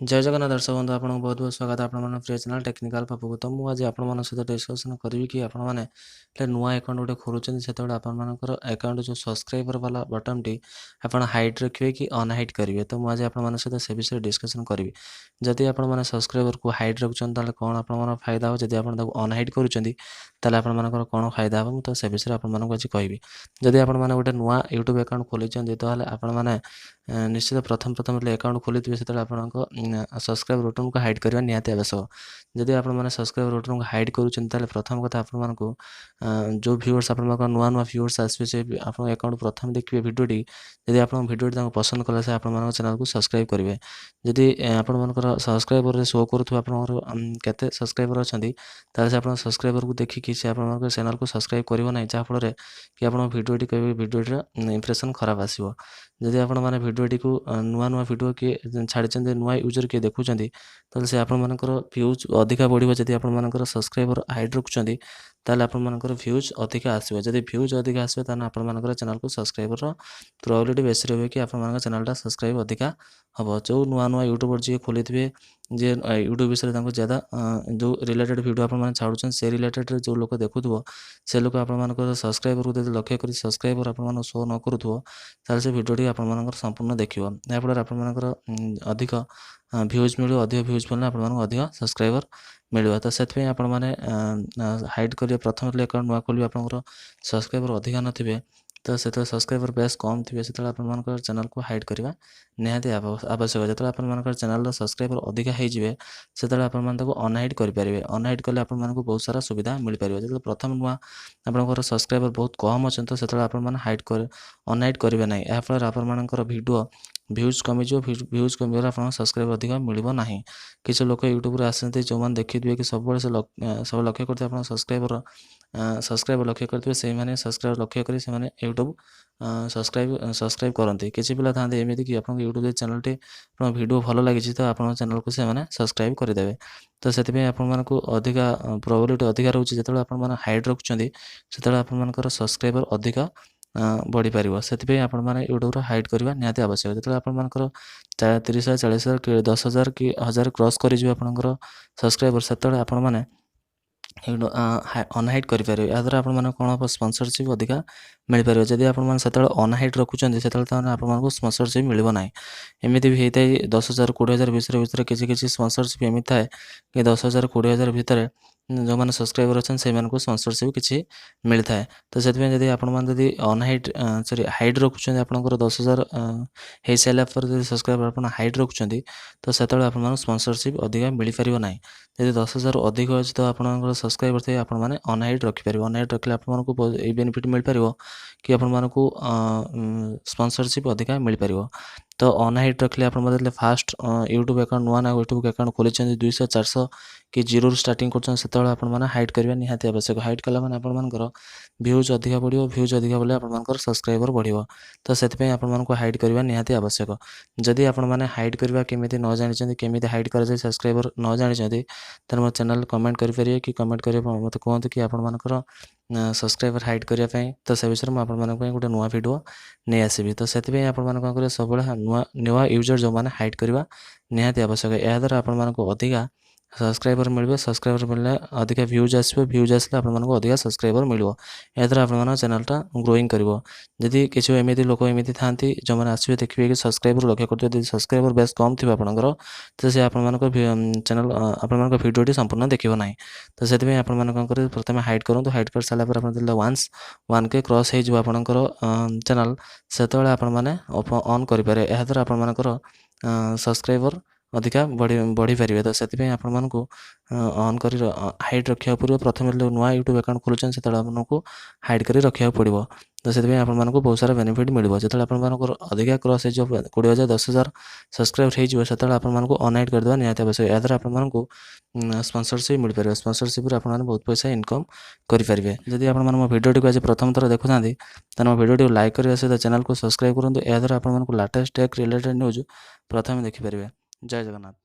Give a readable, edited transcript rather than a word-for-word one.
ଜୟ ଜଗନ୍ନାଥ ଦର୍ଶକ ବନ୍ଧୁ, ଆପଣଙ୍କୁ ବହୁତ ବହୁତ ସ୍ୱାଗତ ଆପଣମାନଙ୍କ ପ୍ରିୟ ଚ୍ୟାନେଲ୍ ଟେକ୍ନିକାଲ୍ ପାପକୁ। ତ ମୁଁ ଆଜି ଆପଣମାନଙ୍କ ସହିତ ଡିସ୍କସନ୍ କରିବି କି ଆପଣମାନେ ଯେତେବେଳେ ନୂଆ ଆକାଉଣ୍ଟ ଗୋଟେ ଖୋଲୁଛନ୍ତି, ସେତେବେଳେ ଆପଣମାନଙ୍କର ଆକାଉଣ୍ଟ ଯେଉଁ ସବସ୍କ୍ରାଇବର ବାଲା ବଟନ୍ଟି ଆପଣ ହାଇଡ଼୍ ରଖିବେ କି ଅନହାଇଡ଼୍ କରିବେ। ତ ମୁଁ ଆଜି ଆପଣମାନଙ୍କ ସହିତ ସେ ବିଷୟରେ ଡିସ୍କସନ୍ କରିବି। ଯଦି ଆପଣମାନେ ସବସ୍କ୍ରାଇବରକୁ ହାଇଡ଼୍ ରଖୁଛନ୍ତି, ତାହେଲେ କ'ଣ ଆପଣଙ୍କର ଫାଇଦା ହେବ? ଯଦି ଆପଣ ତାକୁ ଅନହାଇଡ଼୍ କରୁଛନ୍ତି, ତାହେଲେ ଆପଣମାନଙ୍କର କ'ଣ ଫାଇଦା ହେବ? ମୁଁ ତ ସେ ବିଷୟରେ ଆପଣମାନଙ୍କୁ ଆଜି କହିବି। ଯଦି ଆପଣମାନେ ଗୋଟେ ନୂଆ ୟୁଟ୍ୟୁବ୍ ଆକାଉଣ୍ଟ ଖୋଲିଛନ୍ତି, ତାହେଲେ ଆପଣମାନେ ନିଶ୍ଚିତ ପ୍ରଥମ ପ୍ରଥମ ଯେତେବେଳେ ଆକାଉଣ୍ଟ ଖୋଲିଥିବେ, ସେତେବେଳେ ଆପଣଙ୍କ ସବସ୍କ୍ରାଇବ୍ ବଟନ୍କୁ ହାଇଡ଼୍ କରିବା ନିହାତି ଆବଶ୍ୟକ। ଯଦି ଆପଣମାନେ ସବସ୍କ୍ରାଇବ୍ ବଟନ୍କୁ ହାଇଡ଼୍ କରୁଛନ୍ତି, ତାହେଲେ ପ୍ରଥମ କଥା, ଆପଣମାନଙ୍କୁ ଯେଉଁ ଭିଉଅର୍ସ, ଆପଣଙ୍କ ନୂଆ ନୂଆ ଭିଉଅର୍ସ ଆସିବେ, ସେ ଆପଣଙ୍କ ଆକାଉଣ୍ଟ ପ୍ରଥମେ ଦେଖିବେ ଭିଡ଼ିଓଟି। ଯଦି ଆପଣଙ୍କ ଭିଡ଼ିଓଟି ତାଙ୍କୁ ପସନ୍ଦ କଲା, ସେ ଆପଣମାନଙ୍କ ଚ୍ୟାନେଲ୍କୁ ସବସ୍କ୍ରାଇବ୍ କରିବେ। ଯଦି ଆପଣମାନଙ୍କର ସବସ୍କ୍ରାଇବରରେ ଶୋ କରୁଥିବ ଆପଣଙ୍କର କେତେ ସବସ୍କ୍ରାଇବର ଅଛନ୍ତି, ତାହେଲେ ସେ ଆପଣଙ୍କ ସବସ୍କ୍ରାଇବରକୁ ଦେଖିକି ସେ ଆପଣଙ୍କ ଚ୍ୟାନେଲ୍କୁ ସବସ୍କ୍ରାଇବ୍ କରିବ ନାହିଁ, ଯାହାଫଳରେ କି ଆପଣଙ୍କ ଭିଡ଼ିଓଟି କହିବେ ଭିଡ଼ିଓଟିର ଇମ୍ପ୍ରେସନ୍ ଖରାପ ଆସିବ। ଯଦି ଆପଣମାନେ ଭିଡ଼ିଓଟିକୁ ନୂଆ ନୂଆ ଭିଡ଼ିଓ କିଏ ଛାଡ଼ିଛନ୍ତି, ନୂଆ ୟୁଜର୍ କିଏ ଦେଖୁଛନ୍ତି, ତାହେଲେ ସେ ଆପଣମାନଙ୍କର ଭ୍ୟୁଜ୍ ଅଧିକା ବଢ଼ିବ। ଯଦି ଆପଣମାନଙ୍କର ସବସ୍କ୍ରାଇବର ହାଇଡ଼୍ ରଖୁଛନ୍ତି, ତାହେଲେ ଆପଣମାନଙ୍କର ଭ୍ୟୁଜ୍ ଅଧିକା ଆସିବ। ଯଦି ଭ୍ୟୁଜ୍ ଅଧିକା ଆସିବ, ତାହେଲେ ଆପଣମାନଙ୍କର ଚ୍ୟାନେଲ୍କୁ ସବସ୍କ୍ରାଇବରର ପ୍ରୋବାବିଲିଟି ବେଶୀ ରହିବ କି ଆପଣମାନଙ୍କ ଚ୍ୟାନେଲ୍ଟା ସବସ୍କ୍ରାଇବ୍ ଅଧିକା ହେବ। ଯେଉଁ ନୂଆ ନୂଆ ୟୁଟ୍ୟୁବର ଯିଏ ଖୋଲିଥିବେ, ଯିଏ ୟୁଟ୍ୟୁବ୍ ବିଷୟରେ ତାଙ୍କୁ ଜ୍ୟାଦା ଯେଉଁ ରିଲେଟେଡ଼୍ ଭିଡ଼ିଓ ଆପଣମାନେ ଛାଡ଼ୁଛନ୍ତି, ସେ ରିଲେଟେଡ଼୍ରେ ଯେଉଁ ଲୋକ ଦେଖୁଥିବ, ସେ ଲୋକ ଆପଣମାନଙ୍କର ସବସ୍କ୍ରାଇବରକୁ ଯଦି ଲକ୍ଷ୍ୟ କରି ସବସ୍କ୍ରାଇବର ଆପଣମାନଙ୍କୁ ଶୋ ନ କରୁଥିବ, ତାହେଲେ ସେ ଭିଡ଼ିଓଟି ଆପଣମାନଙ୍କର ସମ୍ପୂର୍ଣ୍ଣ ଦେଖିବ। ଏହାଫଳରେ ଆପଣମାନଙ୍କର ଅଧିକ ଭ୍ୟୁଜ୍ ମିଳିବ। ଅଧିକ ଭ୍ୟୁଜ୍ ମିଳିଲେ ଆପଣମାନଙ୍କୁ ଅଧିକ ସବସ୍କ୍ରାଇବର ମିଳିବ। ତ ସେଥିପାଇଁ ଆପଣମାନେ ହାଇଡ଼୍ କରିବେ। ପ୍ରଥମେ ଯେତେବେଳେ ଆକାଉଣ୍ଟ ନୂଆ ଖୋଲିବେ, ଆପଣଙ୍କର ସବସ୍କ୍ରାଇବର ଅଧିକା ନଥିବେ, ତ ସେତେବେଳେ ସବସ୍କ୍ରାଇବର ବେସ୍ କମ୍ ଥିବେ, ସେତେବେଳେ ଆପଣମାନଙ୍କର ଚ୍ୟାନେଲ୍କୁ ହାଇଡ଼୍ କରିବା ନିହାତି ଆବଶ୍ୟକ। ଯେତେବେଳେ ଆପଣମାନଙ୍କର ଚ୍ୟାନେଲ୍ର ସବସ୍କ୍ରାଇବର ଅଧିକା ହେଇଯିବେ, ସେତେବେଳେ ଆପଣମାନେ ତାକୁ ଅନହାଇଡ଼୍ କରିପାରିବେ। ଅନହାଇଡ଼୍ କଲେ ଆପଣମାନଙ୍କୁ ବହୁତ ସାରା ସୁବିଧା ମିଳିପାରିବ। ଯେତେବେଳେ ପ୍ରଥମ ନୂଆ ଆପଣଙ୍କର ସବସ୍କ୍ରାଇବର ବହୁତ କମ୍ ଅଛନ୍ତି, ତ ସେତେବେଳେ ଆପଣମାନେ ହାଇଡ଼୍ କରି ଅନହାଇଡ଼୍ କରିବେ ନାହିଁ। ଏହାଫଳରେ ଆପଣମାନଙ୍କର ଭିଡ଼ିଓ ଭ୍ୟୁଜ୍ କମିଯିବ। ଭ୍ୟୁଜ୍ କମିଗଲେ ଆପଣଙ୍କ ସବସ୍କ୍ରାଇବର ଅଧିକ ମିଳିବ ନାହିଁ। କିଛି ଲୋକ ୟୁଟ୍ୟୁବ୍ରେ ଆସନ୍ତି, ଯେଉଁମାନେ ଦେଖିଥିବେ କି ସବୁବେଳେ ସେ ସବୁ ଲକ୍ଷ୍ୟ କରିଥିବେ, ଆପଣ ସବସ୍କ୍ରାଇବର ଲକ୍ଷ୍ୟ କରିଥିବେ। ସେଇମାନେ ସବସ୍କ୍ରାଇବର ଲକ୍ଷ୍ୟ କରି ସେମାନେ ୟୁଟ୍ୟୁବ୍ ସବସ୍କ୍ରାଇବ୍ କରନ୍ତି। କିଛି ପିଲା ଥାନ୍ତି ଏମିତିକି ଆପଣଙ୍କ ୟୁଟ୍ୟୁବ୍ ଚ୍ୟାନେଲ୍ଟି, ଆପଣଙ୍କ ଭିଡ଼ିଓ ଭଲ ଲାଗିଛି, ତ ଆପଣଙ୍କ ଚ୍ୟାନେଲ୍କୁ ସେମାନେ ସବସ୍କ୍ରାଇବ୍ କରିଦେବେ। ତ ସେଥିପାଇଁ ଆପଣମାନଙ୍କୁ ଅଧିକା ପ୍ରୋବାବିଲିଟି ଅଧିକା ରହୁଛି। ଯେତେବେଳେ ଆପଣମାନେ ହାଇଡ଼୍ ରଖୁଛନ୍ତି, ସେତେବେଳେ ଆପଣମାନଙ୍କର ସବସ୍କ୍ରାଇବର ଅଧିକ ବଢ଼ିପାରିବ। ସେଥିପାଇଁ ଆପଣମାନେ ୟୁଟ୍ୟୁବ୍ର ହାଇଡ଼୍ କରିବା ନିହାତି ଆବଶ୍ୟକ। ଯେତେବେଳେ ଆପଣମାନଙ୍କର 30,000, 40,000 କି 10,000 କି 1,000 କ୍ରସ୍ କରିଯିବ ଆପଣଙ୍କର ସବସ୍କ୍ରାଇବର, ସେତେବେଳେ ଆପଣମାନେ ଅନହାଇଡ଼୍ କରିପାରିବେ। ଏହାଦ୍ୱାରା ଆପଣମାନଙ୍କୁ କ'ଣ ହେବ? ସ୍ପନ୍ସରସିପ୍ ଅଧିକା ମିଳିପାରିବ। ଯଦି ଆପଣମାନେ ସେତେବେଳେ ଅନହାଇଡ଼୍ ରଖୁଛନ୍ତି, ସେତେବେଳେ ତାହେଲେ ଆପଣମାନଙ୍କୁ ସ୍ପନ୍ସରସିପ୍ ମିଳିବ ନାହିଁ। ଏମିତି ବି ହେଇଥାଏ, 10,000 20,000 ଭିତରେ କିଛି କିଛି ସ୍ପନ୍ସରସିପ୍ ଏମିତି ଥାଏ କି 10,000 20,000 ଭିତରେ ଯେଉଁମାନେ ସବସ୍କ୍ରାଇବର ଅଛନ୍ତି, ସେଇମାନଙ୍କୁ ସ୍ପନ୍ସରସିପ୍ କିଛି ମିଳିଥାଏ। ତ ସେଥିପାଇଁ ଯଦି ଆପଣମାନେ ଯଦି ଅନହାଇଡ଼୍, ସରି, ହାଇଡ଼୍ ରଖୁଛନ୍ତି, ଆପଣଙ୍କର 10,000 ହେଇସାରିଲା ପରେ ଯଦି ସବସ୍କ୍ରାଇବର ଆପଣ ହାଇଡ଼୍ ରଖୁଛନ୍ତି, ତ ସେତେବେଳେ ଆପଣମାନଙ୍କୁ ସ୍ପନ୍ସରସିପ୍ ଅଧିକା ମିଳିପାରିବ ନାହିଁ। ଯଦି 10,000 ଅଧିକ ଅଛି, ତ ଆପଣଙ୍କର ସବସ୍କ୍ରାଇବର ଥିବେ, ଆପଣମାନେ ଅନହାଇଡ଼୍ ରଖିପାରିବେ। ଅନହାଇଡ଼୍ ରଖିଲେ ଆପଣମାନଙ୍କୁ ଏଇ ବେନିଫିଟ୍ ମିଳିପାରିବ କି ଆପଣମାନଙ୍କୁ ସ୍ପନ୍ସରସିପ୍ ଅଧିକା ମିଳିପାରିବ। ତ ଅନହାଇଡ଼୍ ରଖିଲେ ଆପଣ ଯେତେବେଳେ ଫାଷ୍ଟ ୟୁଟ୍ୟୁବ୍ ଆକାଉଣ୍ଟ, ନୂଆ ନୂଆ ୟୁଟ୍ୟୁବ୍ ଆକାଉଣ୍ଟ ଖୋଲିଛନ୍ତି, 200, 400 କି ଜିରୋରୁ ଷ୍ଟାର୍ଟିଂ କରୁଛନ୍ତି, ସେତେବେଳେ ଆପଣମାନେ ହାଇଡ଼୍ କରିବା ନିହାତି ଆବଶ୍ୟକ। ହାଇଡ଼୍ କଲା ମାନେ ଆପଣମାନଙ୍କର ଭ୍ୟୁଜ୍ ଅଧିକା ବଢ଼ିବ। ଭ୍ୟୁଜ୍ ଅଧିକା ବଢ଼ିଲେ ଆପଣମାନଙ୍କର ସବସ୍କ୍ରାଇବର ବଢ଼ିବ। ତ ସେଥିପାଇଁ ଆପଣମାନଙ୍କୁ ହାଇଡ଼୍ କରିବା ନିହାତି ଆବଶ୍ୟକ। ଯଦି ଆପଣମାନେ ହାଇଡ଼୍ କରିବା କେମିତି ନ ଜାଣିଛନ୍ତି, କେମିତି ହାଇଡ଼୍ କରାଯାଏ ସବସ୍କ୍ରାଇବର ନ ଜାଣିଛନ୍ତି, ତାହେଲେ ମୋ ଚ୍ୟାନେଲ୍ କମେଣ୍ଟ କରିପାରିବେ କି କମେଣ୍ଟ କରି ମୋତେ କୁହନ୍ତୁ କି ଆପଣମାନଙ୍କର ସବସ୍କ୍ରାଇବର ହାଇଡ଼୍ କରିବା ପାଇଁ। ତ ସେ ବିଷୟରେ ମୁଁ ଆପଣମାନଙ୍କ ପାଇଁ ଗୋଟେ ନୂଆ ଭିଡ଼ିଓ ନେଇ ଆସିବି। ତ ସେଥିପାଇଁ ଆପଣମାନେ କ'ଣ କରିବେ? ସବୁବେଳେ ନୂଆ ନୂଆ ୟୁଜର୍ ଯେଉଁମାନେ, ହାଇଡ଼୍ କରିବା ନିହାତି ଆବଶ୍ୟକ। ଏହାଦ୍ୱାରା ଆପଣମାନଙ୍କୁ ଅଧିକା ସବସ୍କ୍ରାଇବର ମିଳିବ। ସବସ୍କ୍ରାଇବର ମିଳିଲେ ଅଧିକା ଭ୍ୟୁଜ୍ ଆସିବ। ଭ୍ୟୁଜ୍ ଆସିଲେ ଆପଣମାନଙ୍କୁ ଅଧିକା ସବସ୍କ୍ରାଇବର ମିଳିବ। ଏହାଦ୍ୱାରା ଆପଣମାନଙ୍କ ଚ୍ୟାନେଲ୍ଟା ଗ୍ରୋଇଂ କରିବ। ଯଦି କିଛି ଏମିତି ଲୋକ ଏମିତି ଥାନ୍ତି, ଯେଉଁମାନେ ଆସିବେ, ଦେଖିବେ କି ସବସ୍କ୍ରାଇବର ଲକ୍ଷ୍ୟ କରୁଥିବେ, ଯଦି ସବସ୍କ୍ରାଇବର ବେସ୍ କମ୍ ଥିବ ଆପଣଙ୍କର, ତ ସେ ଆପଣମାନଙ୍କ ଚ୍ୟାନେଲ୍, ଆପଣମାନଙ୍କ ଭିଡ଼ିଓଟି ସମ୍ପୂର୍ଣ୍ଣ ଦେଖିବ ନାହିଁ। ତ ସେଥିପାଇଁ ଆପଣମାନେ କ'ଣ କରିବେ? ପ୍ରଥମେ ହାଇଡ଼୍ କରନ୍ତୁ। ହାଇଡ଼୍ କରିସାରିଲା ପରେ ଆପଣ ଯେତେବେଳେ ୱାନ୍ସ 1K cross ହେଇଯିବ ଆପଣଙ୍କର ଚ୍ୟାନେଲ୍, ସେତେବେଳେ ଆପଣମାନେ ଅନ୍ କରିପାରିବେ। ଏହାଦ୍ୱାରା ଆପଣମାନଙ୍କର ସବସ୍କ୍ରାଇବର ଅଧିକା ବଢ଼ିପାରିବେ। ତ ସେଥିପାଇଁ ଆପଣମାନଙ୍କୁ ଅନ୍ କରି ହାଇଡ଼୍ ରଖିବାକୁ ପଡ଼ିବ। ପ୍ରଥମେ ଯେତେବେଳେ ନୂଆ ୟୁଟ୍ୟୁବ୍ ଆକାଉଣ୍ଟ ଖୋଲୁଛନ୍ତି, ସେତେବେଳେ ଆପଣଙ୍କୁ ହାଇଡ଼୍ କରି ରଖିବାକୁ ପଡ଼ିବ। ତ ସେଥିପାଇଁ ଆପଣମାନଙ୍କୁ ବହୁତ ସାରା ବେନିଫିଟ୍ ମିଳିବ। ଯେତେବେଳେ ଆପଣମାନଙ୍କର ଅଧିକା କ୍ରସ୍ ହେଇଯିବ, 20,000, 10,000 ସବସ୍କ୍ରାଇବ୍ ହେଇଯିବ, ସେତେବେଳେ ଆପଣମାନଙ୍କୁ ଅନହାଇଡ଼୍ କରିଦେବା ନିହାତି ଆବଶ୍ୟକ। ଏହାଦ୍ୱାରା ଆପଣମାନଙ୍କୁ ସ୍ପନ୍ସରସିପ୍ ମିଳିପାରିବ। ସ୍ପନ୍ସରସିପ୍ରୁ ଆପଣମାନେ ବହୁତ ପଇସା ଇନକମ୍ କରିପାରିବେ। ଯଦି ଆପଣମାନେ ମୋ ଭିଡ଼ିଓଟିକୁ ଆଜି ପ୍ରଥମ ଥର ଦେଖୁଥାନ୍ତି, ତାହେଲେ ମୋ ଭିଡ଼ିଓଟିକୁ ଲାଇକ୍ କରିବା ସହିତ ଚ୍ୟାନେଲ୍କୁ ସବସ୍କ୍ରାଇବ୍ କରନ୍ତୁ। ଏହାଦ୍ୱାରା ଆପଣମାନଙ୍କୁ ଲାଟେଷ୍ଟ ଟେକ୍ ରିଲେଟେଡ଼୍ ନ୍ୟୁଜ୍ ପ୍ରଥମେ ଦେଖିପାରିବେ। ଜୟ ଜଗନ୍ନାଥ।